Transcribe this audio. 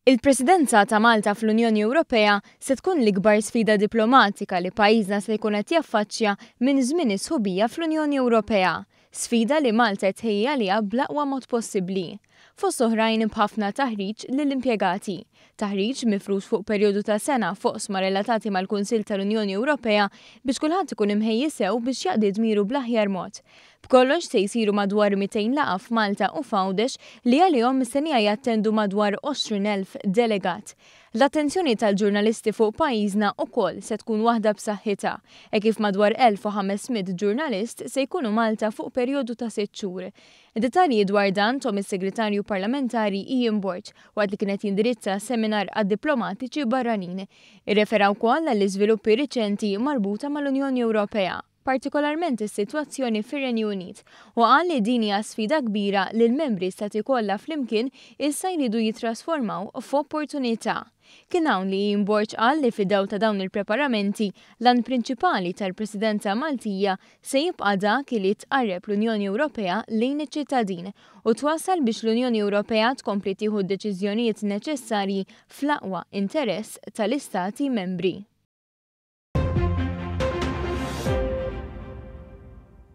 Il-Presidenza ta' Malta fl-Unjoni Ewropea se tkun l-ikbar sfida diplomatika li pajjiżna se jkun qed jaffaċċja minn żmien is-sħubija fl-Unjoni Ewropea. Sfida li Malta qed tħejji għaliha bl-aqwa mod possibbli. Fost oħrajn b'ħafna taħriġ lill-impjegati. Taħriġ mifrux fuq perjodu ta' sena f'oqsma relatati mal-Kunsill tal-Unjoni Ewropea biex kulħadd ikun imħejji sew biex jaqdi dmiru bl-aħjar mod. B'kollox se jsiru madwar 200 laqgħa f'Malta u f'Għawdex li għalihom mistennija jattendu madwar 20,000 delegat. L-attenzjoni tal-ġurnalisti fuq pajjiżna ukoll se tkun waħda b'saħħitha, hekk kif madwar 1,500 ġurnalist se jkunu Malta fuq perjodu ta' sitt xhur. Dettalji dwar dan thom is-Segretarju Parlamentari Ian Borg waqt li kien qed jindirizza seminar għad-diplomatiċi barranin. Irrefera wkoll għall-iżviluppi riċenti marbuta mal-Unjoni Ewropea. partikolarment is-sitwazzjoni fir-Renju Unit, u qal li din hija sfida kbira li l-membri stati kollha flimkien issa jridu jittrasformaw f'opportunità. Kien hawn li Ian Borg qal li fid-dawl ta' dawn il-preparamenti, l-għan prinċipali tal-Presidenza Maltija se jibqa' dak li tqarreb l-Unjoni Ewropea lejn iċ-ċittadin u twassal biex l-Unjoni Ewropea tkompli tieħu d-deċiżjonijiet neċessarji fl-aqwa interess tal-istati membri.